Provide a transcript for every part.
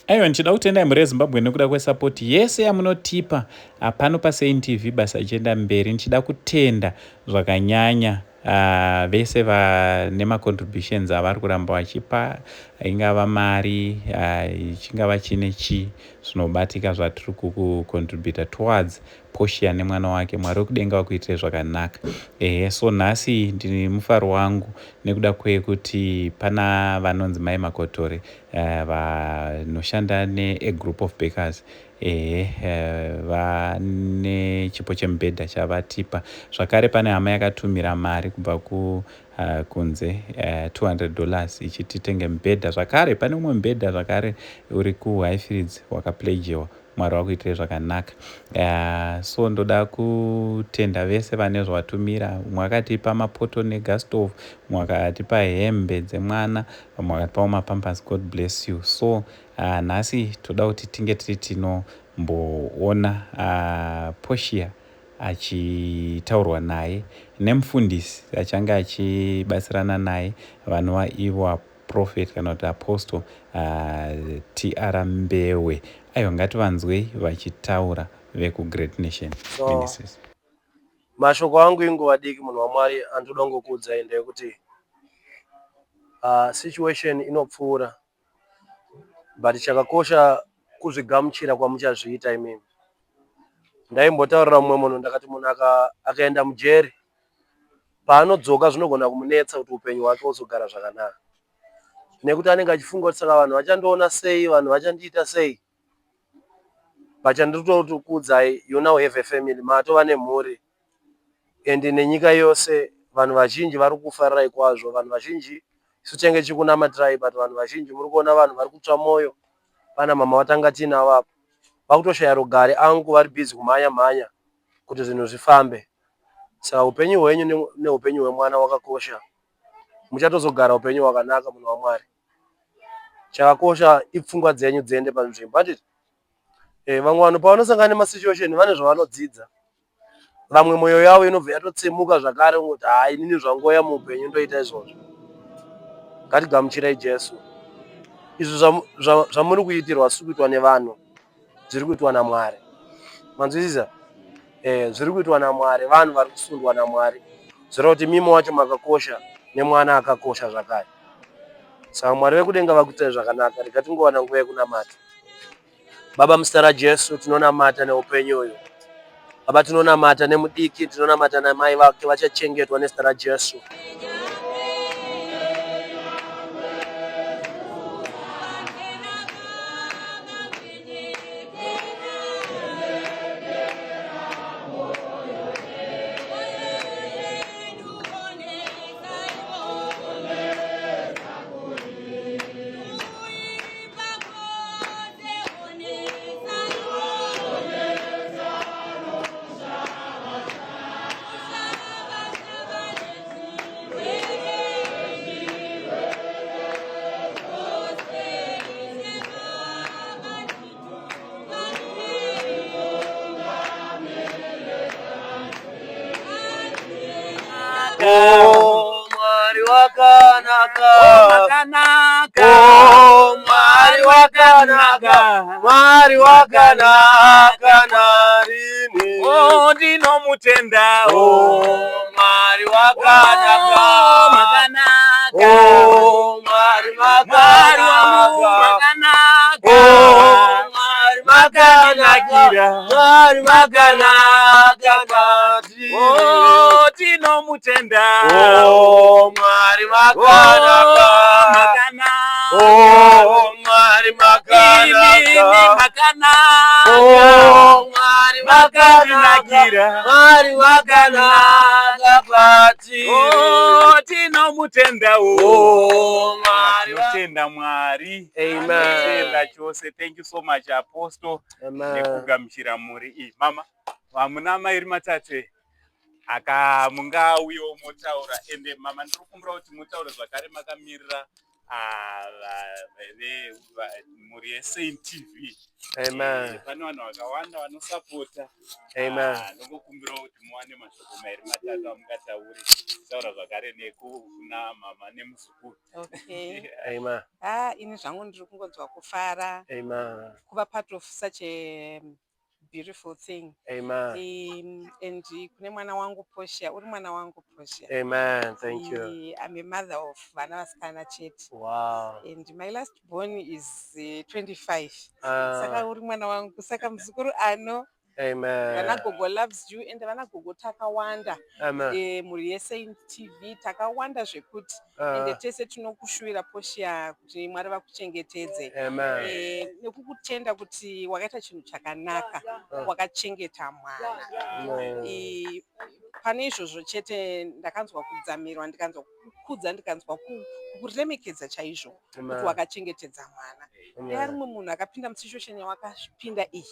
Aiwa, ndichida kutendai mhuri yeZimbabwe nekuda kwesapoti yese yamunotipa pano paSaint TV basa ichienda mberi. Ndichida kutenda zvakanyanya vese vane macontributions avari kuramba vachipa, ingava mari, chingava chine chii zvinobatika zvatiri kucontributa towards Portia nemwana wake. Mwari wekudenga vakuitire zvakanaka. Ehe, so nhasi ndine mufaro wangu nekuda kwekuti pana vanonzi Mai Makotore vanoshanda ne group of bakers. Ehe, vane chipo chemubhedha chavatipa. Zvakare pane hama yakatumira mari kubva ku kunze, $200 ichiti tenge mubhedha. Zvakare pane umwe mubhedha zvakare uri kuHighfields wakapledgewa. Mwari vakuitire zvakanaka. So ndoda kutenda vese vane zvavatumira. Umwe akatipa mapoto negastove, umwe akatipa hembe dzemwana, vamwe vakatipawo mapampers. God bless you. So nhasi toda kuti tinge tiri tinomboona Portia achitaurwa naye nemufundisi achange achibatsirana naye, vanova ivo prophet kana kuti apostle TR Mbewe. Aiwa, ngativanzwei vachitaura vekuGreat Nation So Ministries. Mashoko angu inguva diki, munhu waMwari, andoda kungokuudzai ndeyekuti situation inopfuura, but chakakosha kuzvigamuchira kwamuchazviita imimi. Ndaimbotaurira mumwe munhu, ndakati munhu akaenda mujeri, paanodzoka zvinogona kumunetsa kuti upenyu hwake huzogara zvakanaka, nekuti anenge achifunga kuti saka vanhu vachandiona sei, vanhu vachandiita sei. But chandiri kuudzai, you now have a family, matova nemhuri, and nenyika yose vanhu vazhinji vari kufarirai kwazvo. Vanhu vazhinji, isu tinenge tichikunamatirai, but vanhu vazhinji muri kuona vanhu vari kutsva mwoyo. Pana mama vatanga tiinavo apa, vakutoshaya rugare angu, vari busy kumhanya mhanya kuti zvinhu zvifambe. Saka upenyu hwenyu neupenyu hwemwana wakakosha. Muchatozogara upenyu hwakanaka, munhu waMwari. Chakakosha ipfungwa dzenyu dziende panzvimbo, handiti? Vamwe vanhu pavanosangana nemasituation vane zvavanodzidza. Vamwe mwoyo yavo inobva yatotsemuka zvakare, kungoti haa, inini zvangoya muupenyu ndoita izvozvo. Ngatigamuchirai Jesu. Izvi zvamuri kuitirwa zvisi kuitwa nevanhu, zviri kuitwa naMwari. Manzwisisa? Zviri kuitwa naMwari, vanhu vari kusundwa naMwari. Zvoreva kuti mimi wacho makakosha nemwana akakosha zvakare. Saka Mwari vekudenga vakuitai zvakanaka. Rega tingowana nguva yekunamata. Baba, muzita raJesu, tinonamata neupenyu uyu. Baba, tinonamata nemudiki, tinonamata namai vake, vachachengetwa nezita raJesu. Oh, Mwari wakanaka. Makanaka. Oh, Mwari wakanaka. Mwari wakanaka narini. Oh, ndinomutenda. Oh, Mwari wakanaka. Oh, makanaka. Oh, Mwari Mwari wangu makanaka. makanaka. Oh, Mwari makanaka. Makanakira. Mwari makanaka kwatiri. Oh, tinomutenda. Oh, Mwari makanaka. Oh, makanaka. Oh, Mwari Imimi makanaka. makanaka. Oh, Mwari makanaka. Makandinakira. Mwari wakanaka kwatiri. Oh, tinomutenda. Oh, Mwari Tinotenda Mwari. Amen. Tinotenda chose. Thank you so much, Apostle, Amen. nekugamuchira mhuri iyi. Mama, hamuna mairi matatu aka mungauyewo motaura? Ende mama, ndiri kukumbira kuti mutaure zvakare makamirira Mhuri yeSaint TV. Amen. Pane vanhu vakawanda vanosapota. Amen. Ah, ndongokumbirawo kuti muwane mashoko mairi matatu amungataure, taura zvakare nekuna mama nemuzukuru. Okay. Amen. Ah, ini zvangu ndiri kungonzwa kufara Amen. kuva part of such a beautiful thing. Amen. And kune mwana wangu Portia, uri mwana wangu, Portia. Amen. Thank you. I'm a mother of vana vasikana chete. And my last born is 25. Saka uri mwana wangu, saka muzukuru ano Amen. vana gogo loves you and vana gogo takawanda. Amen. Mhuri yeSaint TV takawanda zvekuti ende tese tinokushuvira, Portia, kuti Mwari vakuchengetedze. Amen. Nekukutenda kuti wakaita chinhu chakanaka, wakachengeta mwana. Amen. Pane izvozvo chete ndakanzwa kudzamirwa, ndikanzwa kukudza, ndikanzwa kukuremekedza chaizvo kuti Amen. wakachengetedza mwana. Dai ari Amen. mumwe munhu akapinda musituation yawakapinda iyi,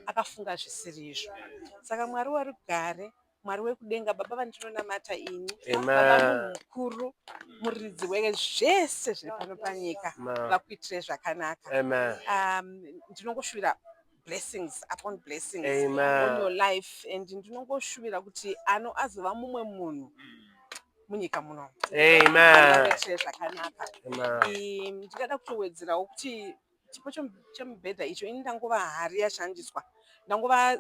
akafunga zvisiri izvo. Saka Mwari warugare, Mwari wekudenga, baba vandinonamata ini, baba Amen. munhu mukuru, muridzi wezvese zviri pano panyika, Amen. vakuitire zvakanaka. Amen. Ndinongoshuvira blessings upon blessings on Amen. your life and ndinongoshuvira kuti ano azova mumwe munhu munyika muno. Amen. Vakuitire zvakanaka. Amen. Ndingada kutowedzerawo kuti chipo chemubhedha icho, ini ndangova hari yashandiswa, ndangova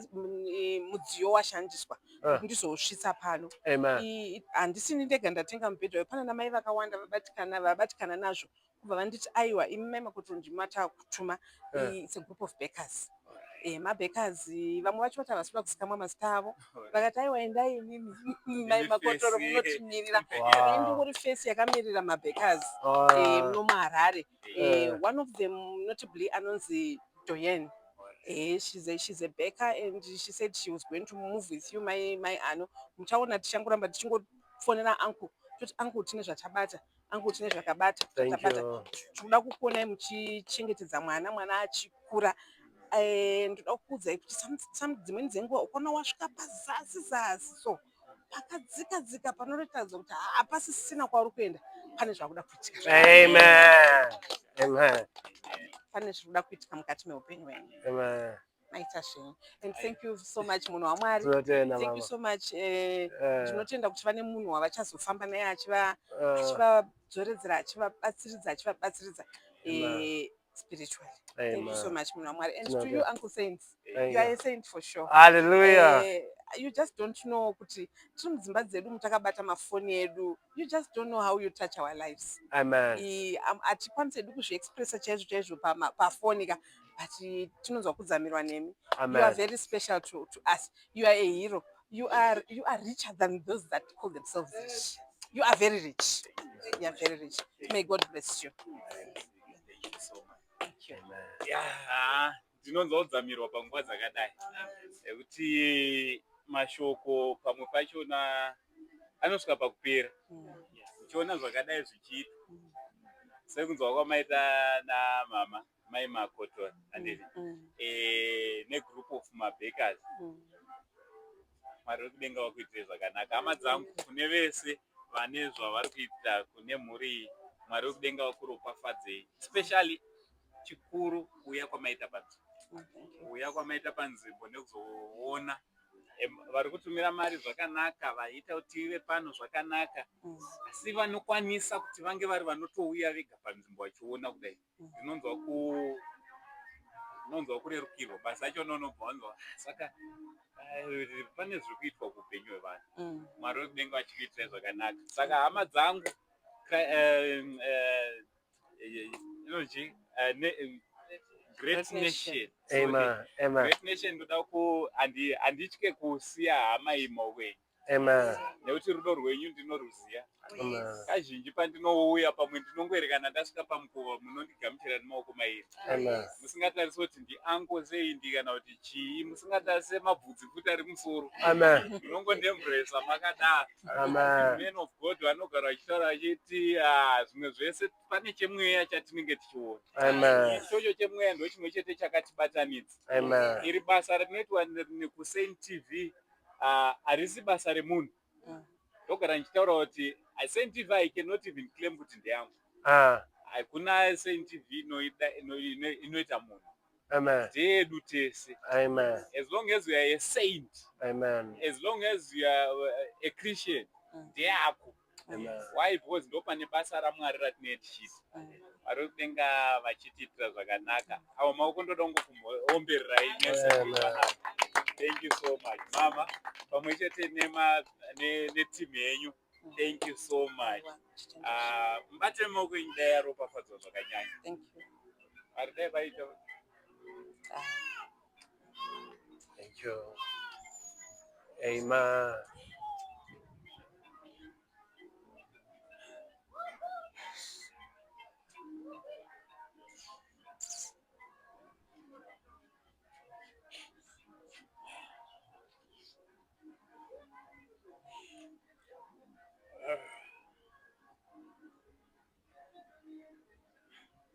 mudziyo washandiswa kuti ndizosvitsa pano. Amen. Handisini ndega ndatenga mubhedha uyu, pana namai vakawanda vabatikana nazvo kubva vanditi, "Aiwa, imi mai Makoto, ndimata kutuma." It's a group of bakers, mabakers vamwe vacho vati havasi kuda kuzikamwa mazita avo, vakati, "Aiwa, endai imimi mai Makotoro, munotimirira." Saka indingori face yakamirira mabakers muno muHarare. One of them notably anonzi Doyen. She's a baker and she said she was going to move with you, mai ano. Muchaona tichangoramba tichingofonera uncle, toti, "Uncle, tine zvatabata, uncle, tine zvakabata." Thank Tabata. you. Tinoda kukuonai muchichengetedza mwana, mwana achikura. Ndoda kukuudzai kuti dzimweni dzenguva ukaona wasvika pazasi zasi, so pakadzika dzika, panoratidza kuti hapasisina kwauri kuenda, pane zvakuda kuitika. Amen. Amen. Pane zviri kuda kuitika mukati meupenyu hwenyu. Amen. Maita zvenyu and thank you so much, munhu waMwari. Tinotenda, Thank you mama. so much. Ndinotenda kuti vane munhu wavachazofamba naye achivadzoredzera, achivabatsiridza, achivabatsiridza spiritually. Thank you so Amen. much, munhu waMwari. And to Tinotenda. you, Uncle Saints, Thank you are you. a saint for sure. Hallelujah. You just don't know kuti tiri mudzimba dzedu mutakabata mafoni edu, you just don't know how you touch our lives. Amen. Hatikwanisi hedu kuzviexpressa chaizvo chaizvo pafoni ka, but tinonzwa kudzamirwa nemi. You are Amen. very special to us. You are a hero. You are richer than those that call themselves rich. You are very rich. You are very rich. May God bless you. Thank you so much. Thank you. Amen. Ya, ndinonzwa kudzamirwa panguva dzakadai ekuti mashoko pamwe pachona anosvika pakupera. Uchiona zvakadai zvichiitwa, sekunzwa kwamaita namama mai Makotora, handiti? Negroup of mabakers. Mwari wekudenga vakuitire zvakanaka, hama dzangu. Kune vese vane zvavari kuita kune mhuri iyi, Mwari wekudenga vakuropafadzei, especially chikuru kuuya kwamaita panzvimbo. Thank you. Kuuya kwamaita panzvimbo nekuzoona vari kutumira mari zvakanaka, vaita kuti tive pano zvakanaka, asi vanokwanisa kuti vange vari vanotouya vega panzvimbo vachiona kudai, ndinonzwa kurerukirwa. Basa racho nonobva wanzwa, saka pane zviri kuitwa kuupenyu hwevanhu. Mwari wekudenga vachikuitirai zvakanaka. Saka hama dzangu, inonzi Great Great Nation. Nation. Sorry. Amen. Amen. Great Nation, ndoda ku handitye kusiya hama iyi mumaoko enyu Amen. nekuti rudo rwenyu ndinoruziva. Amen. Kazhinji pandinouya pamwe ndinongoerekana ndasvika pamukova, munondigamuchira nemaoko mairi, Amen. musingatarisi kuti ndiango sei ndi kana kuti chii, musingatarise mabvudzi futi ari musoro. Amen. Munongondiembresa makadaro. Amen. Man of God vanogara vachitaura vachiti, "Ah, zvimwe zvese pane chemweya chatinenge tichiona." Amen. Ichocho chemweya ndo chimwe chete chakatibatanidza. Amen. Iri basa rinoitwa nekuSaint TV, ah, harisi basa remunhu. Ndogara ndichitaura kuti Saint TV, I cannot even claim kuti ndeyangu. Ah. Hakuna Saint TV inoita munhu. Amen. Ndeyedu tese. Amen. As long as you are a saint. Amen. As long as you are a Christian, ndeyako. Amen. Why? Because ndopane basa raMwari ratinenge tichiita. Vari kudenga vachitiitira zvakanaka. Avo maoko ndoda kungokuombererai mese. Amen. Thank you so much mama, pamwe chete neteam yenyu. Thank you so much. Ah, mubate maoko enyu, dai aropafadzwa zvakanyanya. Thank you. Vari dai vaita. Ah. Thank you. Amen.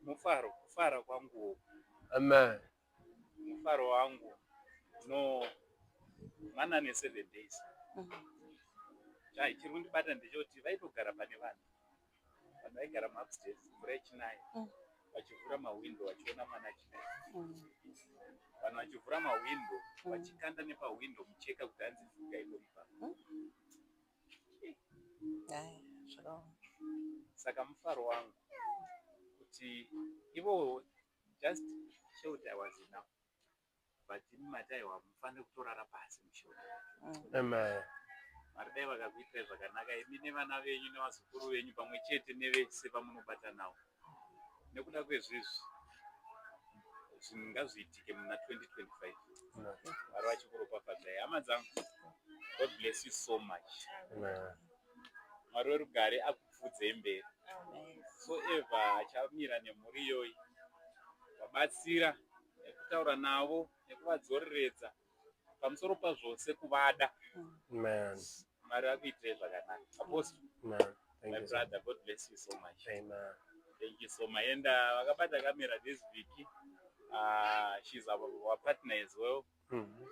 Mufaro, kufara kwangu. Amen. Mufaro wangu no mwana ne7 days. Chai chiri kundibata ndechekuti vaitogara pane vanhu, vanhu vaigara muupstairs, mvura ichinaya, vachivhura mahwindo vachiona mwana achinaya, vanhu vachivhura mahwindo, vachikanda nepahwindo mucheka kuti anzi fuga iko ipapo. Hayi, zvakaoma. Saka mufaro wangu kuti ivo just shelter was enough, but imi mati aiwa, mufanire kutorara pasi mushelter. Amen. Mwari dai vakakuitirai zvakanaka imi nevana venyu nevazukuru venyu pamwe chete nevese vamunobata navo. Nekuda kwezvizvi, zvinhu ngazviitike muna 2025. Amen. Mwari vachikuropafadzai, hama dzangu. God bless you so much. Amen. Mwari werugare akupfuudzei mberi. So ever achamira nemhuri iyoyi, vabatsira nekutaura navo nekuvadzoreredza, pamusoro pazvose kuvada. Amen. Mwari vakuitirei zvakanaka, Apostle. Amen. Thank My you, sir. brother, God bless you so much. Amen. Thank you so much. And vakabata kamera this week, she's our partner as well.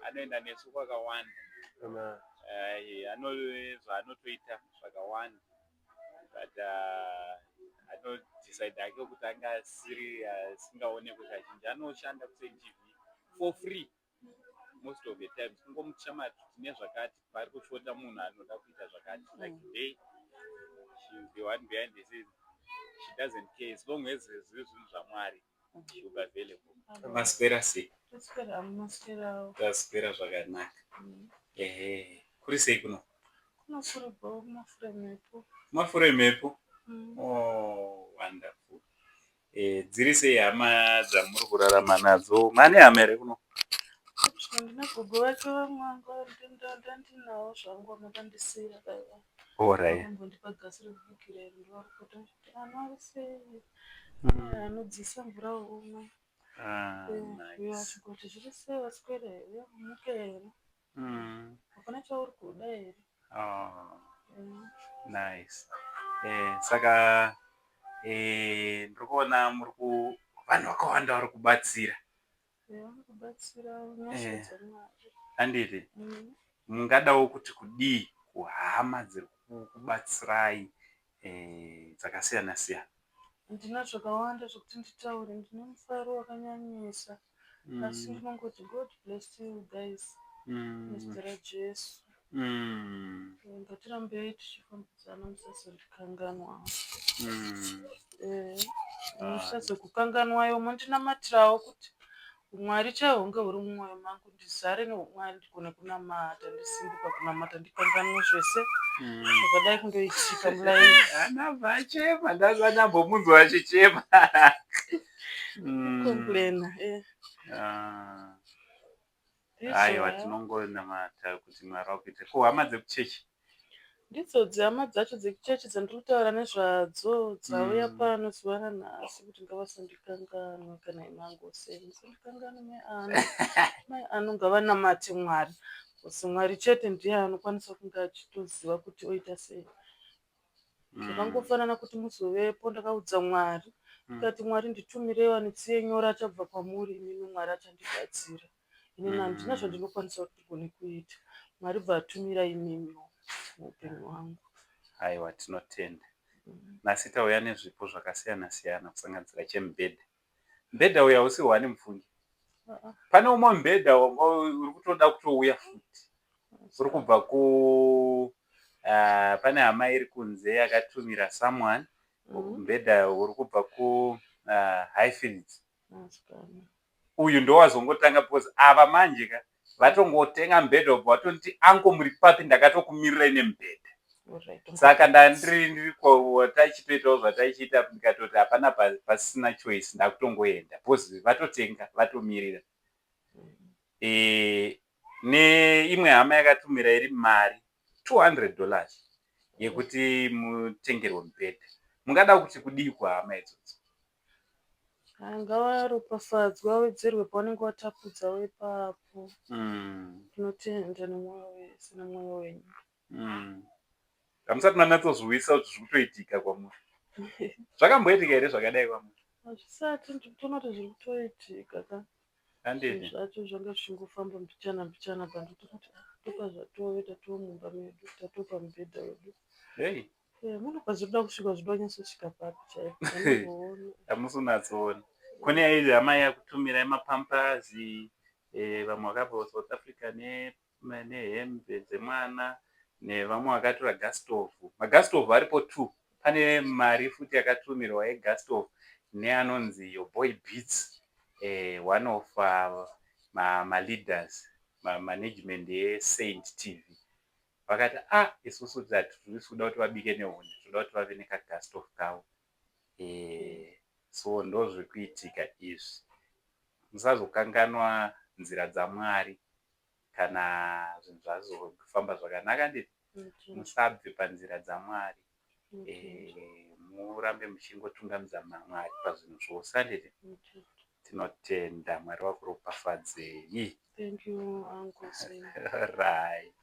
Anoenda nesu kwakawanda. Amen. Ano zvaanotoita zvakawanda, but anodecide ake kuti anga asiri asingaonekwi kazhinji. Anoshanda kuSaint TV for free most of the times. Kungomutshamati tine zvakati, pari kushota munhu anoda kuita zvakati. Like today, she's the one behind the scenes. She doesn't care as long as zviri zvinhu zvaMwari, she will be available. Maswera sei? Taswera, maswerawo. Taswera zvakanaka. Ehe, kuri sei kuno? Kunofura kumafura mhepo. Mafura emhepo. Oh, wonderful. Dziri sei hama dzamuri kurarama nadzo? Mane hama here kuno? Ndina gogo vacho vamwe ndandinawo zvangu vakandisiira vaiva. Vakambondipa gasi rekubikira iro, ndovarikota kuti ano ari sei, anodzisa mvura umwe. Ah, Uyo nice. achingoti zviri sei, waswera here, umuke here, hapana chauri kuda here. Oh, nice. Saka ndiri kuona muri ku vanhu vakawanda vari kubatsira. Vanokubatsira, nyasha dzaMwari. Handiti mungadawo kuti kudii kuhama dziri kukubatsirai dzakasiyana siyana? Handina zvakawanda zvekuti nditaure, ndine mufaro wakanyanyisa, asi ndinongoti God bless you guys nezita raJesu. Ngatirambei tichifambidzana, musazondikanganwa. Musazokukanganwayo, mondinamatirawo kuti Mwari chaihwo hunge huri mumwoyo mangu, ndizare neumwari, ndigone kunamata, ndisimbe pakunamata, ndikanganwe zvese zvakadai kundoitika mulife. Anabva achema, ndasanyambomunzwa achichema. Complaina. Ah. Aiwa, tinongonamata kuti Mwari vakuite. Ko hama dzekuchechi? Ndidzodzi hama dzacho dzekuchechi dzandiri kutaura nezvadzo dzauya pano zuva ranhasi kuti ngavasandikanganwe kana imangosei, musandikanganwe mai ano, mai ano ngavanamate Mwari because Mwari chete ndiye anokwanisa kunge achitoziva kuti oita sei. Zvakangofanana kuti muzovepo, ndakaudza Mwari ndikati, "Mwari, nditumirei ane tsiye nyoro achabva kwamuri imimi, Mwari achandibatsira. Inini handina zvandinokwanisa kuti ndigone kuita." Mwari bva atumira imimiwo muupenyu hwangu. Aiwa, tinotenda. Nhasi tauya nezvipo zvakasiyana siyana kusanganisira chemubhedha. Mubhedha uyu hausi hwani mufungi. Pane umwe mubhedha wanga uri kutoda kutouya futi. Uri kubva ku pane hama iri kunze yakatumira someone mubhedha uri kubva ku Highfields. Uyu ndowazongotanga because ava manje ka vatongotenga mubhedha ubva vatonditi anko muri papi ndakatokumirirai nemubhedha. Saka ndandiri ndiri taichitoitawo zvataichiita ndikatoti hapana pasina choice ndakutongoenda because vatotenga vatomirira. E, neimwe hama yakatumira iri mari $200 yekuti mutengerwe mubhedha. Mungada kuti kudii kuhama idzodzo? Ngavaropafadzwe vawedzerwe pavanenge watapudzawo ipapo. Tinotenda nemwoyo wese nemwoyo wenyu. Hamusati manyatsozviwisisa kuti zviri kutoitika kwamuri. Zvakamboitika here zvakadai kwamuri? Hazvisati, ndikutoona kuti zviri kutoitika ka. Handiti? Zvacho zvanga zvichingofamba mbichana mbichana but ndikutoona kuti ndopazvatove tatoo mumba medu tatoo pamubhedha wedu. Hey. Muno pazvinoda kusvika zvinoda kunyatsosvika papi chaipo andimboona. Hamusi kunatsoona. Kune idzi hama yakutumirai mapampers, vamwe vakabva kuSouth Africa nehembe dzemwana nevamwe vakatora gas stove. Magas stove aripo two. Pane mari futi yakatumirwa yegas stove neanonzi Your Boy Beats, one of maleaders management yeSaint TV. Vakati ah isusu hatisi kuda kuti vabike nehuni, toda kuti vave nekagas stove kavo. So ndozviri izvi. Musazokanganwa nzira dzaMwari kana zvinhu zvazofamba zvakanaka handiti? Musabve panzira dzaMwari. Murambe muchingotungamidza Mwari pazvinhu zvose handiti? Tinotenda Mwari vakuropafadzei. Thank you, Uncle Sam. Right.